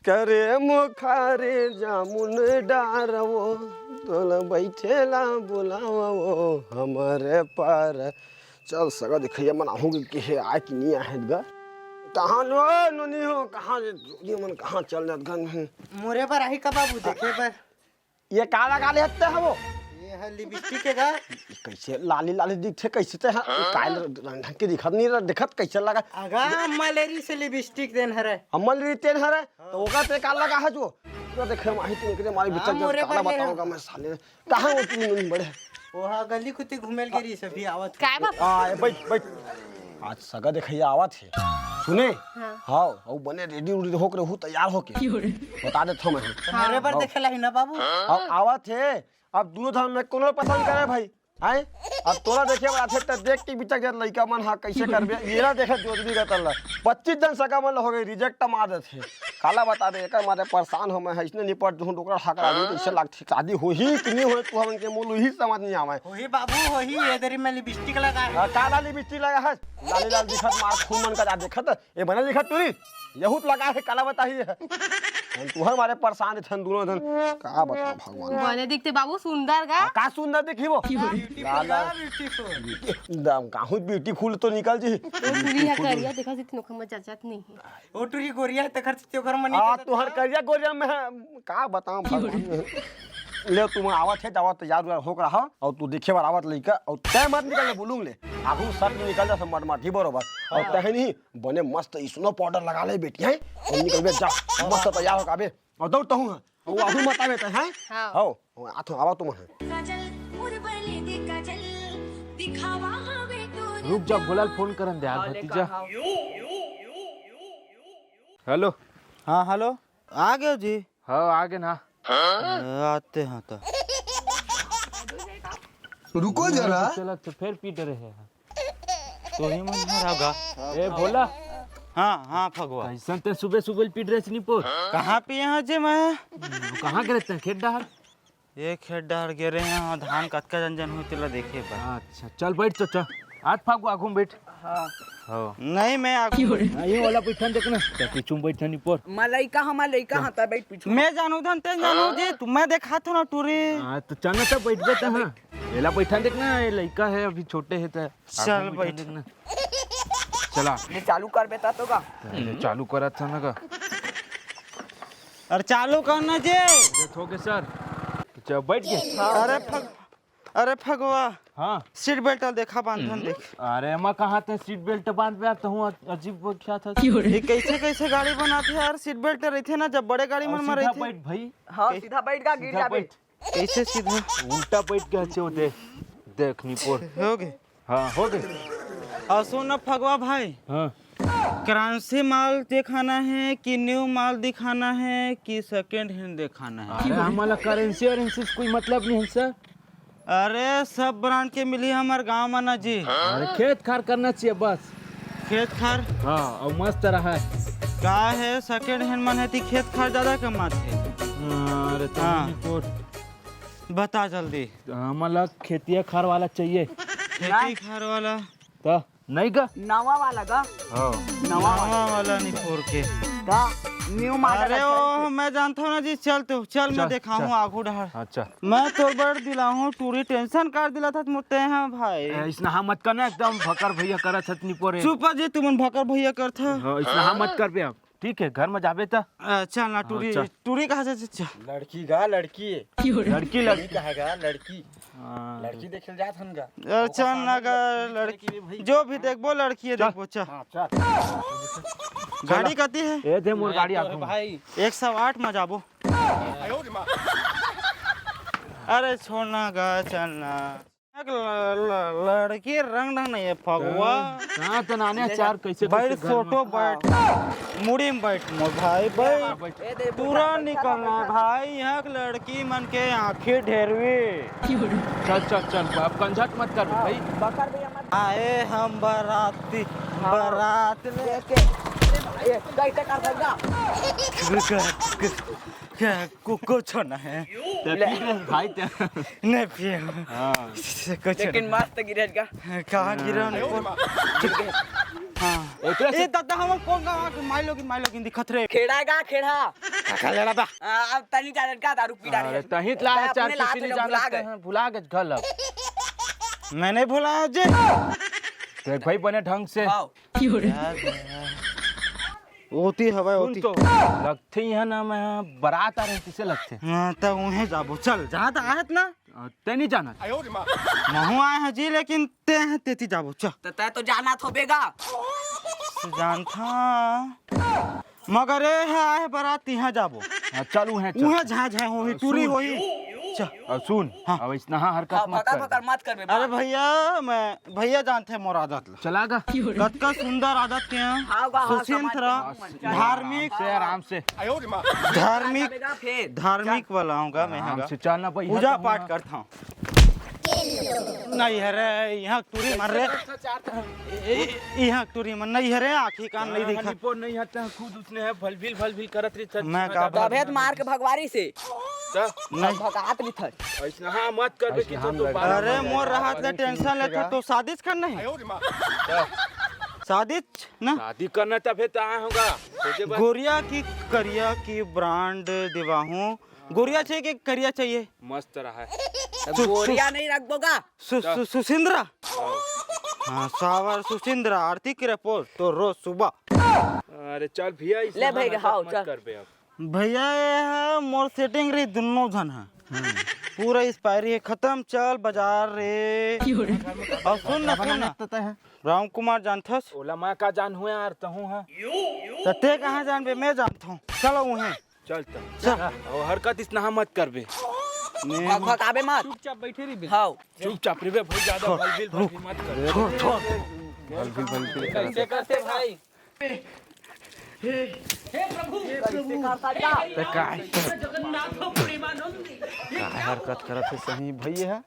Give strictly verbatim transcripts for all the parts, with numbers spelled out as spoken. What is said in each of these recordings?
करे मोखारे जामुन डारवो, तोला बैठे ला बुलावो हमरे पार। चल सगा देखइया मन आहू के हे आय कि नहीं आहे गा। कहाँ लो नोनी हो, कहाँ ये मन कहाँ चल जात गन हे? मोरे बर आही का बाबू देखे बर? ये का लगा ले हत्ते हवो? ये है लिपस्टिक है गा। कैसे लाली लाली दिखथे, कैसे ते हा? काय रंग ढंग के दिखत नहीं रहा, दिखत कैसे लगा? अगा मलेरी से लिपस्टिक देन हरे। अमल री तेन हरे, तो ओका ते का लगा है जो? तो देखे माही तुम एकरे मारी हाँ, बिचक मोरे काला बर ले बताऊंगा मैं साले। कहाँ हो तुम बड़े? ओहा गली कुत्ती घूमेल के रही सभी आवत। काय बाप? आ, ए, बैठ, बैठ। आज सगा देखइया आवत हे। सुने? हाँ। हाँ, अउ बने रेडी उडी होके रहू, तैयार होके। क्यों रे? बता देत हूँ मैं। तो मोरे बर हाँ। देखे ला ही ना बाबू। अब आवत हे, अब दोनों धन में कोनो पसंद करे भाई? हैं? अब तोला देखे बर आथे त देख के बिचक जात लइका मन हा, कैसे करबे? ये ना देखे जोतबी का तल्ला। पच्चीस जन सगा मन हो गए, रिजेक्ट मार देथे। काला बता दे, एकर मारे परेशान हो मैं, इसने निपट दूँ डोकरा ठाकर आदमी, कैसे लागथे? शादी होही कि नहीं होही, तू हमन के मोल ही समझ नहीं आवे। होही बाबू, होही, ये देरी में लिपस्टिक लगा है। आ, काला लिपस्टिक लगा है? लाली लाल दिखत मार खून मन का जा देखत, ये बने दिखत टूरी, यहूत लगा है, काला बताही है। हम तुहर मारे परेशान थन दोनों धन, का बताओ भगवान। बने दिखते बाबू, सुंदर गा। आ, का सुंदर दिखी वो? Beautiful लाला। गा, beautiful। एकदम काहू ब्यूटीफुल तो निकल जी। ओ टूरी है करिया, देखा से नोखा मत जात नहीं है। ओ टूरी गोरिया है, तखर से ओखर मन आ, निकल तुहर जात। करिया गोरिया में है, का बताओ भगवान। ले तुम आवत है, जावत तैयार उयार होके रहा, और तू देखे बार आवत लइका, और तय मत निकल ले, बोलूंग ले। आगू सट निकल जा, सब मटमाटी बरोबर। और हाँ। तहे नहीं, बने मस्त स्नो पाउडर लगा ले बेटी, हैं? और निकल बे, जा, मस्त तैयार हो काबे। और दौड़ तहूँ है, वो आगू मत आवे तय, हैं? हाँ। हो, आ तो आवा तुम है। काजल, मोर बले दे काजल, दिखावा हवे तोर रुक जा, भोला ल फोन करन दे, आज हाँ, ले भतीजा। कर, हाँ। हेलो। हाँ, हेलो। आ गयो जी? हाँ, आ गए ना। अ, आते हैं तो। रुको जरा। चला, तो फिर पीट रहे हैं। तो ही मन हरा गा। ए, भोला। हाँ, हाँ, फगवा। कैसन ते सुबह सुबह पीट रहे निपोर? कहाँ पिए हैं जी मैं? कहाँ के रहते हैं? खेत डहर? ये खेत डहर गे रहे हैं, धान कतका जन जन हुई तेला देखे बर। अच्छा, चल बैठ तो, चल। आज फागू आगू में बैठ। हाँ। हो। नहीं, मैं आगू में। नहीं, वाला बैठन देखना। तो पीछू में बैठन निपोर। मैं लइका हूँ, मैं लइका हूँ, तै बैठ पीछू। मैं जानू धन, तै जानू जी, तू मैं देखा था ना टूरी। हाँ, तो चल ना, तब बैठ जाता, हाँ। एला बैठन देखना, ये लइका है, अभी छोटे है, तो चल आगू में बैठ। बैठन देखना। चला। ये चालू कर बेटा तो का? अरे, चालू करा था ना का? अरे, चालू कर ना जे। ये हो गए सर। अच्छा, बैठ गए? अरे फग-, अरे फगवा। हाँ। सीट बेल्ट देखा, बांधन हम्म। देख। अरे, मैं कहाँ ते सीट बेल्ट बांध में तो हूँ, अजीब वो क्या था? ये कैसे, कैसे गाड़ी बनाते हैं यार? सीट बेल्ट रहते ना, जब बड़े गाड़ी और मन में सीधा रहते। बैठ भाई। हाँ, कै-, सीधा बैठ गा, गिर सीधा जाबे। बैठ। कैसे सीधा? उल्टा बैठ के अच्छे होते। देख निपोर। हो गए? हाँ, हो गए। और सुन ना फगवा भाई। हाँ। करेंसी माल दिखाना है कि न्यू माल दिखाना है कि सेकंड हैंड दिखाना है? अरे, हमारा करेंसी वरेंसी से कोई मतलब नहीं है सर। अरे, सब ब्रांड के मिली हमार गाँव में ना जी। अरे, खेत खार करना चाहिए बस। खेत खार? हाँ, और मस्त रहा है। का है, सेकंड हैंड मन है ती खेत खार ज्यादा कमात है। अरे, तो हाँ। निपोर। बता जल्दी। हमला खेतिया खार वाला चाहिए। खेती खार वाला। तो नहीं का? नवा वाला का? हाँ। नवा वाला। नवा वाला निपोर के। का? न्यू मॉडल अरे अच्छा ओ, है। मैं जानता हूँ ना जी, चल तू, चल मैं चल, देखा हूँ चल। आगू डहर। अच्छा। मैं तोर बर दिला हूँ टूरी, टेंशन कर दिला था मोते हैं भाई। ए, इसना हाँ मत करना, एकदम भकर भैया करा छत निपोरे। चुप जी, तुमन भकर भैया कर था। हाँ, इसना हाँ मत कर बे अब। ठीक है, घर में जाबे त। अ, चल ना, हाँ, टूरी, चल। टूरी कहाँ से, चल। लड़की गा, लड़की। लड़की, लड़की। लड़की कहाँ गा, लड़की। हाँ। लड़की देखे जात हन गा। अ, चल ना गा, लड़की। जो भी देखबो, लड़की चल। देखबो, चल। हाँ, चल। गाड़ी कती है? ए दे मोर गाड़ी आगू। भाई। एक सौ आठ में जाबो। अरे छोड़ ना गा, चल ना। ल-, ल-, लड़की रंग ढंग नहीं है, फगुआ। कहाँ त नाने चार कैसे बैठ, कैसे घर में? फोटो बैठ, मुड़ी में बैठ, मोर भाई, बैठ। ए, दे, पूरा बैठ, निकलना है बैठ। भाई, यहाँ के लड़की मन के आँखें ढेरवी। चल, चल, चल, अब कंझट मत कर भाई। बकर भैया मत। आए हम बाराती, हाँ। बारात लेके। ए, कैसे कर सकता? क्या, को-, कुछ होना है? ते पी ले। भाई, ते नहीं पिए। हाँ। कुछ लेकिन नहीं। मस्त गिरेज का। कहाँ गिरे होने को? हाँ। एकरा से ए, दादा, हम कौन का माई लोगिन, माई लोगिन दिखत रहे। खेड़ा का, खेड़ा। काका लेड़ा बा। आ, अब तनी जाने का दारू पी डाले। अरे, तहीं त ला, मैं चार अपने लात पीसी में नहीं जान भुला लगते गए। हैं, भुला गए घर ला। मैं नहीं भुलाया जी। देख भाई, बने ढंग से। हाँ। ओती हवय, सुन ओती। तो, लगथे इहाँ ना, मैं बारात आ रहे, किसे लगथे? हाँ, त उहें जाबो। चल, जहाँ त आहत ना। अ, ते नहीं जानत? महू आए हैं जी, लेकिन ते हैं, तेती जाबो। चल। त तै तो जानत होबे गा। जानथा। मगर ए है, आए बारात इहाँ जाबो। हाँ, चल, उहें चल। उहें झाँ झाँ होही, अ, टूरी सुन। होही। चल। अ, सुन, हाँ। अब इसनहा हरकत हाँ, मत फकर कर। फकर मत करबे, अरे बाप। भैया, मैं, भैया जानथे मोर आदत ला। चला गा। कतका सुंदर आदत के हैं। हाँ, गा, हाँ, सुशील समाज तरह, के मन। धार्मिक, से आराम से। धार्मिक, जाबे गा फेर। धार्मिक वाला हूँ गा मैं, आराम हाँ गा। से चल ना भाई, पूजा यहाँ पाठ करता हूँ। नहीं हरे, इहाँ टूरी मन रे। ए, ए, इहाँ टूरी मन नहीं हरे, आँखी कान नहीं दिखा। निपोर नहीं हटे, खुद उसने है, भलभिल, भलभिल करत रही, सच मैं सच का बता। तभे त मार के भगवारी से। त? नहीं। भगात रही था। ऐसना हाँ मत करबे कि तो, तो बारह अरे, मोर रहत ले टेंशन लेथे, तो शादीच करना है। शादीच ना? शादी करना तभे त आए होगा। सोचे बस। गोरिया की करिया की ब्रांड दिवाहूँ। गोरिया चाहिए कि करिया चाहिए? मस्त रहा है। सु-, गोरिया सु-, नहीं रखबो गा। सु-, सु-, सुशिंद्रा। हाँ, सावर सुशिंद्रा, आरती की रिपोर्ट तो रोज सुबह। अरे चल भैया, इस ले भाई, मत हाँ, मत चल। करबे अब। भैया, ये है मोर सेटिंग रे, दुन्नो झन है। पूरा एक्सपायरी है, खत्म, चल बाजार रे। क्यों रे? अब सुन ना, सुन ना। राम कुमार जानथस? ओला मैं का जानहूँ यार, तहूँ हा। त ते कहाँ जानबे, मैं जानत हूँ। चलो उहें। चल त। चल। अउ हरकत इसनहा मत करबे। भक भक आबे मत। चुपचाप बैठे रहिबे। हाँ। चुपचाप रहिबे भाई, ज्यादा भलभिल भलभिल मत कर। छोड़, छोड़। भलभिल भलभिल कैसे करते भाई? हे प्रभु, कैसे करता क्या? ते काय? जगन्नाथ प्रेमानंद। काय हरकत करत हे सही भैया?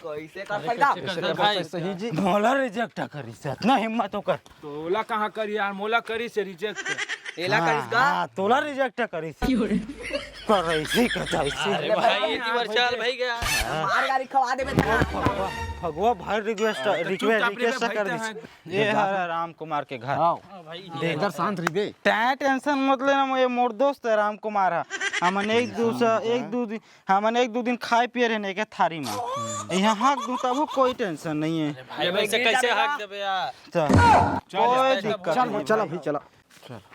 कैसे कर सकता? कैसे कर सकता सही जी? मोला रिजेक्ट करिस, इतना हिम्मत ओकर। तोला कहाँ करी यार, मोला करिस हे रिजेक्ट। एला हाँ, करिस का? हाँ, तोला रिजेक्ट करिस। क्यों रे? पर ऐसे ही करता, ऐसे ही। अरे भाई, ये तीवर चाल भाई गया। मार गाड़ी खवा देबे त। फगुआ, फगुआ भाई रिक्वेस्ट, तो रिक्वेस्ट, चुपचाप रे रिक्वेस्ट भाई, कर तो दिस। है। ये हर राम कुमार के घर। हाँ। देख, इधर शांत रहिबे। तैं टेंशन मत लेना, ये मोर दोस्त है राम कुमार है। हमन एक दूसर, एक दू दिन, हमन एक दू दिन खाए पिए रहे एक थारी में। यहाँ हक दूँ तभो कोई टेंशन नहीं है। भाई, वैसे कैसे हक देबे यार? चल, कोई दिक्कत चल, नहीं चल भाई। अभी चला।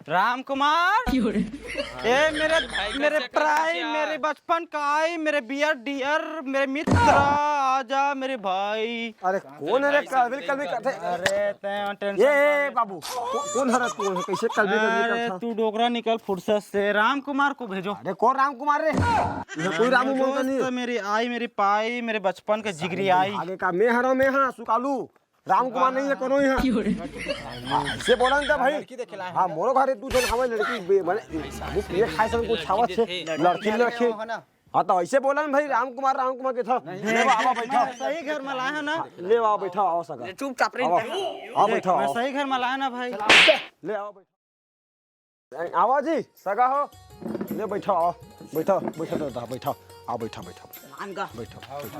राम कुमार, क्यों रे? ए मेरे, भाई, मेरे कैसे प्राई, कैसे मेरे बचपन का आई, मेरे बियर डियर, मेरे मित्र, आजा मेरे भाई। अरे कौन है रे, कलबी कलबी करथे? अरे तैं टेंशन ये, ये बाबू, को-, कौन हरत, कौन है? कैसे कलबी कलबी अरे करथा? तू डोकरा निकल फुरसत से, राम कुमार को भेजो। अरे कौन राम कुमार रे? ये कोई राम मेरे कुमार दोस्त, नहीं। मेरी आई, मेरी पाई, मेरे बचपन का जिगरी आई। आगे का मैं हरा, मैं हाँ सुकालू। राम कुमार नहीं है कोनो यहाँ। क्यों रे? हाँ, ऐसे बोला ना भाई। हाँ, मोरो घरे दू झन हवे लड़की बे-, माने, बाबू पिए खाए सन कुछ खावत हे, लड़की लड़के। हाँ, तो ऐसे बोला ना भाई, राम कुमार, राम कुमार के था। ले आओ, आओ, बैठो। सही घर में लाया ना। ले आओ, बैठो, आओ सगा। चुपचाप रे। आओ, आओ, बैठो, मैं आओ। सही घर में लाया ना भाई। ले आओ, बैठो। आवा जी, सगा हो। ले बैठो, आओ। बैठो, बैठो दादा, बैठो। आओ, बैठो, बैठो। राम का। बैठो, बैठो।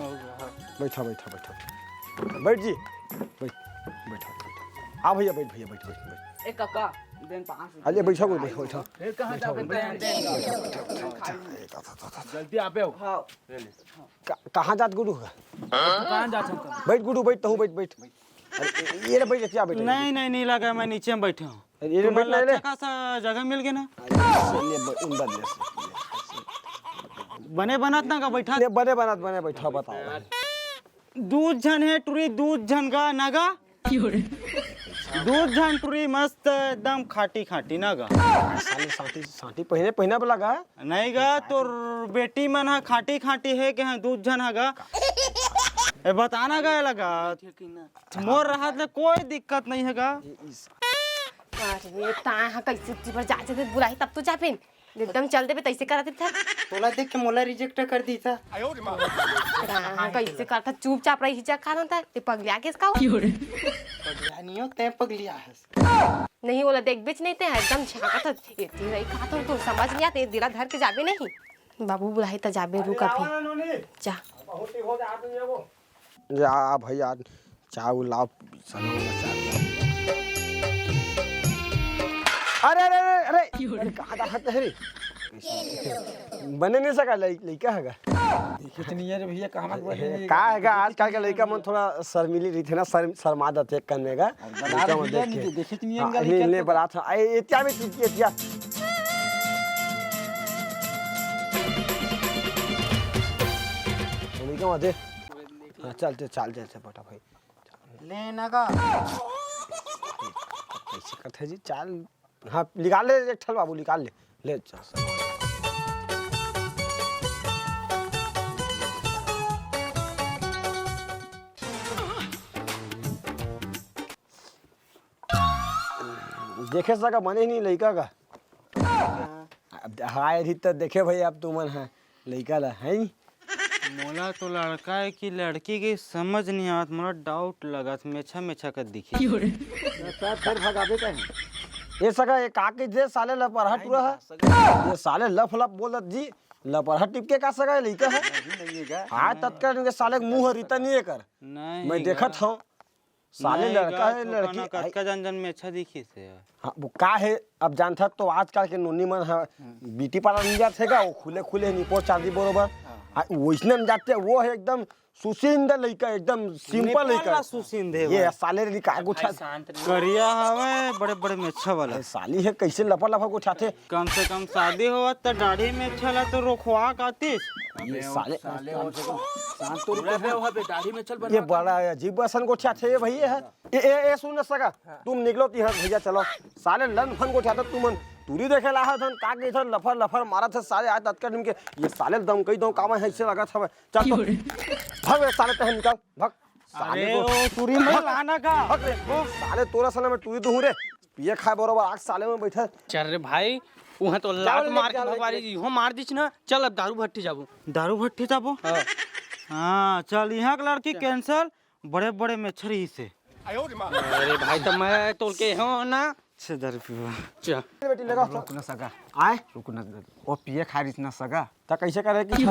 बैठो, बैठो, बैठो। बैठ जी। बैठ, बैठो, बैठो। आ भैया, बैठ भैया, बैठ, बैठ, बैठ। ए काका, देन पाँच सौ। अरे बैठो, बैठो, बैठो। फिर कहाँ जाबे? बैठो, बैठो, बैठो। जल्दी आबे हो। हाँ। ले ले। का-, कहाँ जात गुडू? कहाँ जात हम? बैठ गुडू, बैठ, तहूँ बैठ, बैठ। अरे, ये रे, बैठ, क्या बैठ? नहीं, नहीं, नहीं लगा, मैं नीचे में बैठे हूँ। अरे, ये रे, तुम बैठ ना, अच्छा ले। खासा जगह मिल गया ना? अरे, इससे ले, ब-, उन बदले से। बने बनत ना का बैठा? ये बने बनत, बने बैठा, बताओ। दू झन है टुरी, दू झन का नगा। दू झन टुरी मस्त एकदम खाटी खाटी नगा। साले साटी, साटी पहिने, पहिना वाला गा। नहीं गा, तोर बेटी मन ह खाटी खाटी हे के हैं, दू झन ह गा। ए, बताना गा लगा। मोर रहत ले कोई दिक्कत नहीं हे गा। अरे, ताय ह कैसे ऊपर जा, जा, बुलाई तब तो जा पिन। एकदम चल देबे, तैसे करत था। तोला देख के मोला रिजेक्ट कर दी था। ताय ह कैसे करत था, चुपचाप रही जा, का था, ते पगलिया गेस का हो? पगलिया नहीं हो, तैं पगलिया हस। नहीं, ओला देखबेच नहीं ते, एकदम झांकत हस। एती रही कहा तो, तो समझ नहीं आते, दिला धर के जाबे नहीं। बाबू बुलाही त जाबे, रुक अभी। जा। जा भैया, चाय उलाओ, सनो का चाय। अरे, अरे, अरे, अरे, अरे, कहाँ जात हे रे? बने नहीं सका, लइ-, लइका हे गा। कुछ नहीं है रे भैया, कहाँ मत बने नहीं का है गा, आजकल के लइका मन थोड़ा शर्मीली रहिथे ना, शर्म-, शर्मा जाथे एक कन में गा। लइका मन देख के। देखे तो नहीं हाँ, है नहीं, लइका नहीं, तो। बरात है। ए, एतिया में, एतिया। लइका मन दे। हाँ, चल, चल, चल, चल, चल, बेटा भाई। ले ना गा। कैसे करथे जी? चाल, हाँ, निकाल ले एक ठल बाबू, निकाल ले। ले, चल, चल। देखे सका बने नहीं लइका का। अब हाय रही त देखे भाई, अब तुमन ह लइका ला, हैं? मोला तो लड़का है कि लड़की के समझ नहीं आवत, मोला डाउट लगत, मेछा मेछा कर दिखे। क्यों रे? सर, फिर भगाबे कहीं। ये सगा, ये का के जे साले लपरहा टूरा है। ये साले लफ लफ बोलत जी, लपरहा टिपके का सगा, ये लइका है। नहीं, नहीं है क्या? हाँ, तत्काल इनके साले के मुंह रिता नहीं है कर। नहीं मैं है। देखत हूँ। साले नहीं लड़का गा, है, तो लड़की कना कतका जन जन में अच्छा दिखिस हे यार। हाँ, वो का है, अब जानथस तो आजकल के नोनी मन ह ब्यूटी पार्लर नहीं जाथे गा, वो खुले खुले निपोर चांदी बरोबर। हाँ। हाँ, वैसने में जाथे, वो है एकदम सुसिंद लइका, एकदम सिंपल नेपाल लइका। ला सुसिंद है ये भाई। साले रे का भाई गोठा शांत रहो। करिया हवे, बड़े बड़े मेछा वाला। अरे साली है, कैसे लफर लफर गोठाथे? कम से कम शादी होवत त दाढ़ी मेछा ला तो रोखवा कातिस। ये अबे ओ साले साले, ओ शांत तो रुको। अबे ओ, अबे दाढ़ी मेछा ल ये बनवा बड़ा अजीब असन गोठियाथे ये भैया है। ए, ए, ए, सुन न सगा, हाँ। तुम निकलो ती, हाँ, भैया, चलो। साले लन फन गोठियाथे तुमन। टूरी देखे ला है धन, का के इधर लफर लफर मारत है साले, आज तत्का निम के, ये साले दम कई दो काम है, ऐसे लगत हवे। चल तो। भाग बे साले, तहन निकल, भाग। साले अरे, को ओ, टूरी मत भाग। लाना का? भाग बे। ओ। साले तोरा साले में टूरी दूहूं रे। पिए खाए बरोबर आग साले में बैठे। चल रे भाई, उहाँ तो लात ले, मार के भगवारी इहो मार दिस ना। चल अब दारू भट्टी जाबो। दारू भट्टी जाबो? हाँ। हाँ, चल, यहाँ के लड़की cancel। बड़े बड़े मेछरी से। अरे भाई, तो मैं तोल के हो ना। छह हजार रुपया। चल। बेटी, लगा। रुक ना सगा। आए? रुक ना। वो पिए खा रही ना सगा। त कैसे करे कि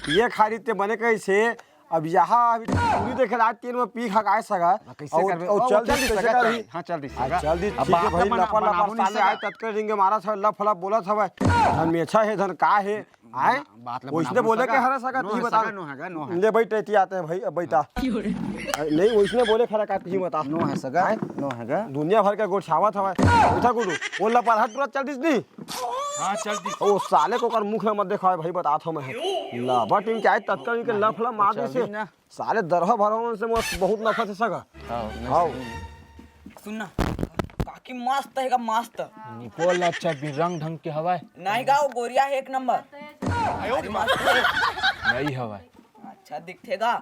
पिए खा रही ते बने कैसे? अब यहाँ अभी पूरी देखे ला, तीन में पी खा के आए सगा। कैसे और, करबे? और ओ, चल चल दी, दिस, कैसे सगा, कर रही? हाँ, चल दी, आ, सगा। चल दी, अब ठीक है बात भाई, बना-, लफा लफा बनाबो नहीं साले सगा। आए, तत्कर रिंगे मारा था, लफ लफ बोला था भाई। धन में अच्छा है, धन का है? आए? बात ला वैसने बनाबो बोले सगा। के हरा सगा, नो तू ही है बता। सगा, नो है गा, नो है। ले बैठ, रहती आते हैं भाई, अब बैठा। हाँ। अरे नहीं, वैसने बोले खरा का, तू ही बता। नो है सगा, आए? नो है गा। दुनिया भर के गोठियावत हवे। बैठा गुरु, वो लपरहा टूरा चल दिस नहीं? हाँ, चल दिस। वो साले को कर मुख में मत देखावे भाई, बतात हूँ मैं। लाबा टीम के आए, तत्काल इनके लफ लफ मार चल दिस। दिस ना। साले दरहा भरवन से मस्त बहुत नफरत है सगा। हाँ, हाँ। सुन ना, काकी मस्त है का, मस्त। निपोल अच्छा भी रंग ढंग के हवाए। नहीं गा, वो गोरिया है एक नंबर। अरे मस्त है। नहीं हवाए। अच्छा दिखथे गा।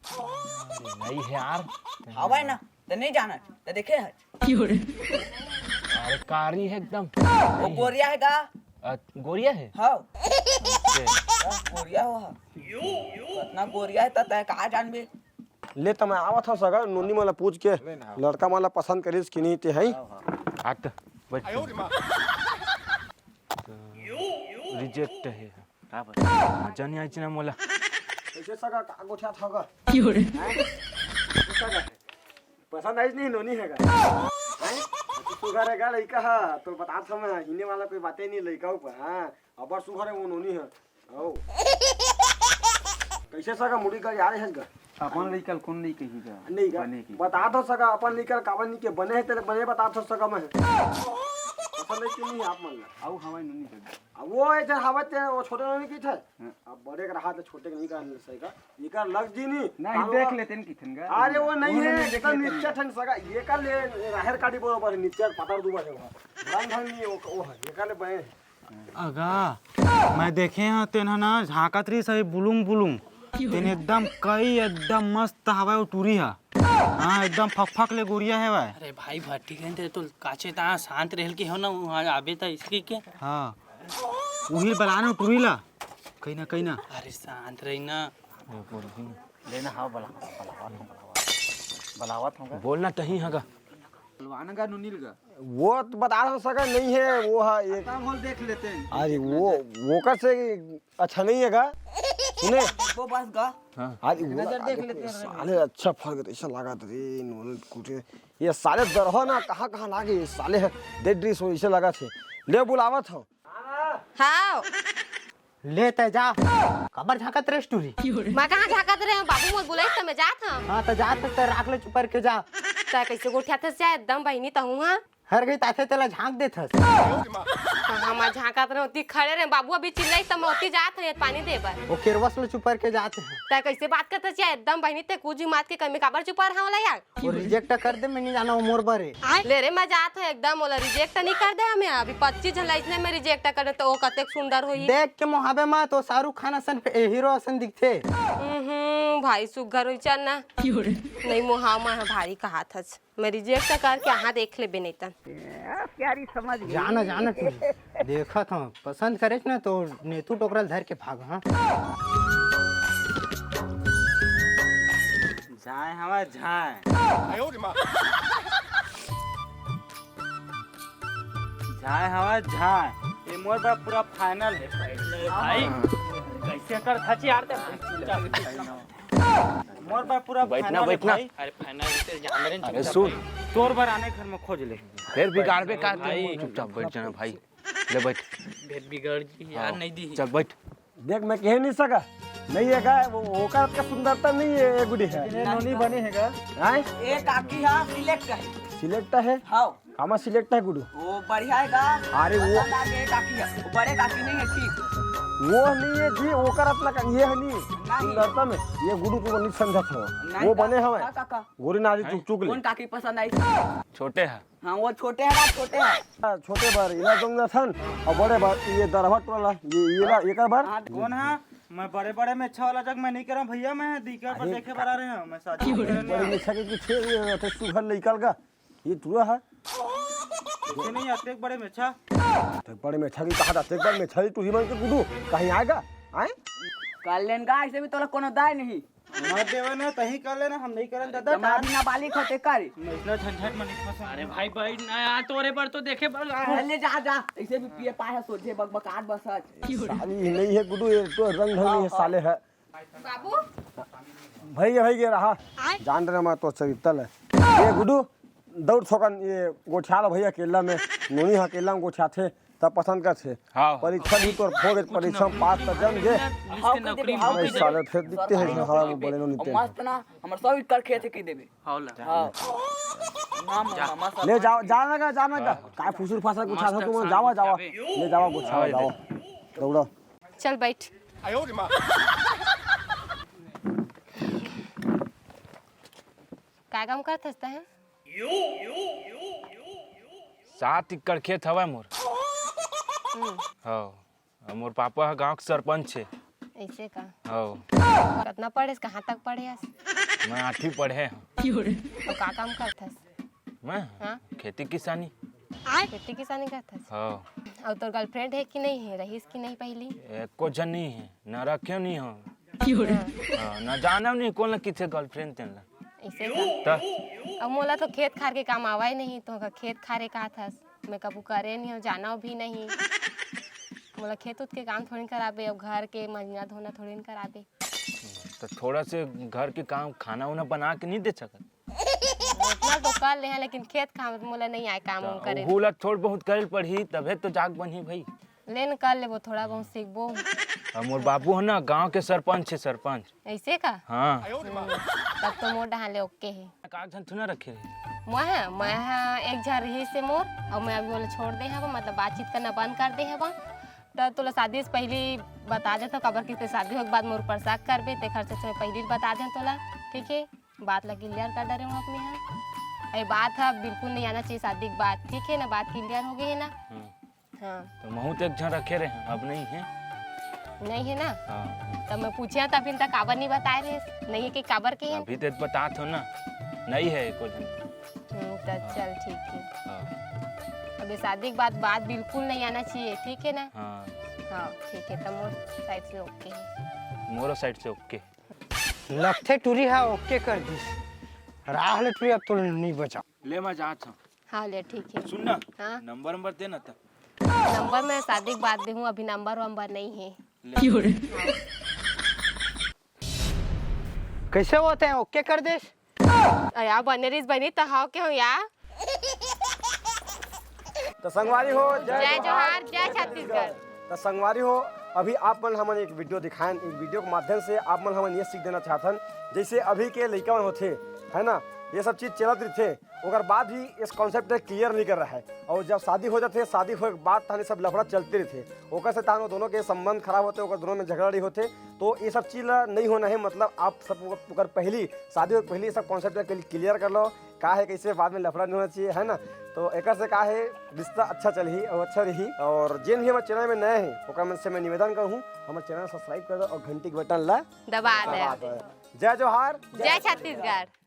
नहीं है यार। हवाए ना, त नहीं जाना, त देखे है। अरे कारी है एकदम। वो गोरिया है गा। अ, गोरिया है? हाँ। अच्छा। हाँ, गोरिया हो, हाँ। इतना गोरिया है, त तय का जानबे? ले, त मैं आवत हूँ सगा, नोनी मन ला पूछ के, ले ना। लड़का मन ला पसंद करिस कि नहीं, ते है? हाँ, त बैठ। रिजेक्ट है। का बात? मजा नहीं आई ना मोला। कैसे सगा, का गोठियाथस गा? हैं? सगा, पसंद आइस नहीं, नोनी है गा? हैं? तू सुघर है गा लइका हा, तो बतात हूँ मैं, हिने वाला कोई बातें नहीं लइका ऊपर, हाँ। अबर सुघर है वो नोनी है। आओ। कैसे सगा मुड़ी का यार है गा? अपन लइका ल कोन नहीं कही गा? नहीं गा। बने की। बतात हूँ सगा, अपन लइका ल काबर नहीं के बने है, तेरे बने बतात हूँ सगा मैं। पसंद है कि नहीं आप मन ला? आओ हवाई नोनी है। अब वो है, जब हवा ते, वो छोटे नोनी की थे। हाँ। अब बड़े के रहा तो छोटे के नहीं कर सही का। ये कर लग जी नहीं। नहीं, काम देख हुआ। लेते हैं किथन का। अरे वो नहीं वो है, नहीं देख एकदम लेते हैं। नीचे ठन सगा। ये कर ले, राहर काटी बरोबर है, नीचे पतार दुबर है वो। रंग ढंग नहीं है, वो, वो है, ये कर ले बने। अगा, मैं देखे हूँ तेन ह ना झांकत रही सही बुलुंग बुलुंग। तेन एकदम कई एकदम मस्त हवाए वो टूरी हा। हाँ, एकदम फक फक ले गोरिया है भाई। अरे भाई भट्टी गए थे तो काचे ता शांत रहल के हो ना, वहाँ आबे ता इसकी के। हाँ, वही बलाना टूरी ला। कहीं ना, कहीं ना। अरे शांत रही ना। लेना हाँ, बला-, बलावत हूँ, बलावत। बलावत हूँ का? बोलना तही हगा। बलवान गा, नुनील गा। वो तो बता सका नहीं है, वो है एक। आता बोल देख लेते हैं। अरे वो, वो कैसे अच्छा नहीं है गा? सुने? वो बस गा। हाँ। अरे वो नजर देख लेते हैं। साले अच्छा फर्क ऐसा लगा था रे, नोनील कुटे। ये साले दरहो ना कहाँ, कहाँ लागे, ये साले है। दे ड्रेस हो, ऐसे लगा थे। ले बुलावत हो। हाँ, हाँ। ले तैं जा। काबर झांकत रेहेस टूरी? मैं कहाँ झांकत रहे हूँ? बाबू मोर बुलाइस त मैं जात हूँ। हाँ, त जात हस त राख ले चुपर के जा। तैं कैसे गोठियाथस जा एकदम बहिनी तहूँ हा? हर घरी त आथे तेला झांक देथस। कहाँ मैं झांकत रहे होती खड़े रहे बाबू अभी चिल्लाइस त मैं होती जात हूँ पानी दे बर। ओ केरवस ले चुपर के जात हूँ। तैं कैसे बात करथस जा एकदम बहिनी तैं कुछ भी मात के कमी काबर चुपर हवला यार? वो रिजेक्ट कर दे, मैं नहीं जाना वो मोर बरे। ले रे, मैं जात हूँ एकदम, ओला रिजेक्ट नहीं कर दे हमें। अभी पच्चीस झन ला इसने में रिजेक्ट कर दे, तो वो कतेक सुंदर होही। देख के मोहाबे मत, तो शाहरुख खान असन, हीरो असन दिखथे। हम्म, भाई सुग्घर होही, चल ना। नहीं मोहाव, मैं भारी कहाथस। मैं रिजेक्ट करके यहाँ देख लेबे नहीं तन। प्यारी समझ गई। जाना, जाना तू। देखत हूँ, पसंद करेस ना तो नेतू टोकरा ल धर के भाग, हाँ। झाय हवा झाय। झाय हवा झाय। ये मोर बर पूरा फाइनल है भाई। कैसे कर धची यार ते? मोर बर पूरा बैठना, फाइनल है बैठना। भाई। अरे फाइनल है, जान रहे हैं, अरे चुपचाप सुन। भाई। तोर बर आने घर में खोज ले। फिर बिगाड़बे का भाई। चुपचाप बैठ जाना भाई। ले बैठ। भेद बिगड़ जी यार, हाँ। नहीं दी। चल बैठ। देख, मैं कह नहीं सका। नहीं है का, वो, ओकर के सुंदरता नहीं है, ये गुडी है। ये नोनी बने है का? हैं? एक आकी हा सिलेक्ट है। सिलेक्ट है? हाँ। कामा सिलेक्ट है गुडू? वो बढ़िया है का? अरे वो पसंद आ गए काकी है। वो बड़े काकी नहीं है, ठीक। वो नहीं है जी, ओकर अपना का, ये है नहीं। नहीं। सुंदरता में, ये गुडू तू नहीं समझत हो। नहीं वो का? बने हवे। का, का, का? गोरी नारी हैं? चुक चुक ले। कौन काकी पसंद आई? छोटे है। हाँ, वो छोटे है, छोटे है। हाँ, छोटे बर इला तुम दसन, और बड़े बर ये दरभा टोला, ये, ये ला, एकर बर। हाँ, कौन है? मैं बड़े बड़े मेछा वाला जग मैं नहीं करम भैया, मैं दिकर पर अरे देखे बर आ रहे हैं, मैं शादी नहीं करने बड़े आया। मेछा के पीछे ये तो सुघर लइका का, ये टूरा है। ये नहीं अतेक बड़े मेछा। तो बड़े मेछा की कहा था, तेरे बड़े मेछा ही टूरी बन के गुडू, कहीं आएगा? आए? कर लेन का, ऐसे भी तोला कोनो दाय नहीं। मत देवे ना, तहीं कर लेना, हम नहीं करन दादा। तो मैं अभी नाबालिग होते कर। मैं इतना झंझट में नहीं फंसा। अरे भाई, बैठ ना यार, तोरे पर तो देखे बर आए हैं। ले जा, जा, ऐसे भी पिए पाए है, सोझे बकबकाट बस आज। साली ही नहीं है गुडू, ये तो रंग ढंग नहीं है, हाँ, साले है। बाबू। भैया, भैया रहा। आय। जान रहे मैं तो चरित्र है। ये गुडू, दौड़ थोकन, ये गोठियाल भैया अकेला में, नोनी हा अकेला में गोठियाथे। तब पसंद करथे। हाँ। परीक्षा भी तोर हो गए, परीक्षा में पास त जम गे। हाँ, कह देबे, हाँ, नहीं, कह साले देबे। फेर दिखते हैं, सरकारी हाँ, नौकरी वो पे। बड़े नो निकते और हैं। मस्त ना, हमर सब कर खेत के देबे। हाँ ला। हाँ। नाम जा। मामा सब ले जाओ, जाना का, जाना का। हाँ। काय फुसुर फासर कुछ मस्त आसा तुम, शांति जावा, जावा। जावे। ले जावा, कुछ हाँ, जावा। दौड़ा। चल बैठ। का काम करत हस तैं? सात एकड़ खेत हवय मोर। हम्म। हव। अउ मोर पापा ह गांव के सरपंच हे। ऐसे का? हव। कतना पढ़ेस, कहाँ तक पढ़े हस? मैं आठवीं पढ़े हंव। तो का काम करथस? मैं? हाँ। खेती किसानी। खेती किसानी करथस? हव। अउ तोर गर्लफ्रेंड हे कि नहीं हे? रहिस कि नहीं पहिली? एको झन नहीं हे, न रखेंव नहीं हंव। हाँ। हाँ, न जानेंव नहीं कोन ला किथे गर्लफ्रेंड तेन ला। ऐसे का? त? अब मोला तो खेत खार के काम आवय नहीं, तो का खेत खार के का थस? मैं कभू करे नहीं हंव, जानेंव भी नहीं। मोला खेत उत के काम थोड़ी कराबे, अब घर के मंजना धोना थोड़ी कराबे। त थोड़ा से घर के काम, खाना उना बना के नहीं दे सकत? उतना तो कर ले हंव, लेकिन खेत खार मोला नहीं आय काम त उम करे। उहू ला थोड़ बहुत करे ल पड़ही, तभे तो जाग बनही भाई। ले न कर लेबो, थोड़ा बहुत सीखबो। अब मोर बाबू ह ना, गांव के सरपंच हे, सरपंच। ऐसे का? हाँ। हम्म, तब तो मोर डहान ले ओके हे। कागज थोड़ा रखे रहे। मैं ह, मैं ह एक झन रहिस हे मोर, अउ मैं अभी ओला छोड़ दे हव, मतलब बातचीत करना बंद कर दे हव। त तोला शादी से पहली बता देथव, काबर कि ते शादी होए के बाद मोर ऊपर शक करबे, तेखर से मैं पहली बता दें तोला, ठीक हे? बात ला क्लियर कर डरे हूँ अपने यहाँ। ये बात है बिल्कुल नहीं आना चाहिए शादी के बाद, ठीक है ना? बात क्लियर हो गई है ना? हम्म। हाँ। तो महू तो एक झन रखे रहे हैं, अब नहीं है। नहीं है ना? हाँ। तब मैं पूछे तब फिर तक काबर नहीं बताए रहे, नहीं है कि काबर के है? अभी तो बता थो ना, नहीं है एको झन। हम्म, तो हाँ। चल ठीक है। हाँ। अब ये शादी के बाद बात बिल्कुल नहीं आना चाहिए, ठीक है ना? हाँ। हाँ, ठीक है, तो मोर साइड से ओके है। मोरो साइड से ओके। लगथे टूरी हा ओके कर दिस। राह ले टूरी, अब तो नहीं बचा। ले मैं जात हूँ। हाँ, ले ठीक है। सुन ना, हाँ? नंबर नंबर दे ना त। नंबर मैं शादी के बाद दे हूँ, अभी नंबर वंबर नहीं है। ले। कैसे होते हैं, ओके कर दिस? अया बने रिस बनी त हाव के हो या? तो संगवारी हो, जय जय जोहार, जय छत्तीसगढ़। संगवारी हो, अभी आप मन हमन एक वीडियो दिखाएन, एक वीडियो के माध्यम से आप मन हमन ये सीख देना चाहथन, जैसे अभी के लइका मन होथे, है ना, ये सब चीज चलत रहिथे, ओकर बाद भी इस कॉन्सेप्ट ला क्लियर नहीं कर रहा है। और जब शादी हो जाथे, शादी होए के बाद तहान ये सब लफड़ा चलते रहिथे, ओकर से तहान वो दोनों के संबंध खराब होथे, ओकर दोनों में झगड़ाझाड़ी होथे। तो ये सब चीज ला नहीं होना है, मतलब आप सब ओकर पहली, शादी होए के पहली ये सब कॉन्सेप्ट ला क्लियर कर लो, का है कैसे, बाद में लफड़ा नहीं होना चाहिए, है ना। तो एकर से का है, रिश्ता अच्छा चलही और अच्छा रही। और जेन भी हमर चैनल में नए हैं, ओकर मन से मैं निवेदन करूँ, हमर चैनल सब्सक्राइब कर दो और घंटी के बटन ला दबा दे। दबा दो। जय जोहार, जय छत्तीसगढ़।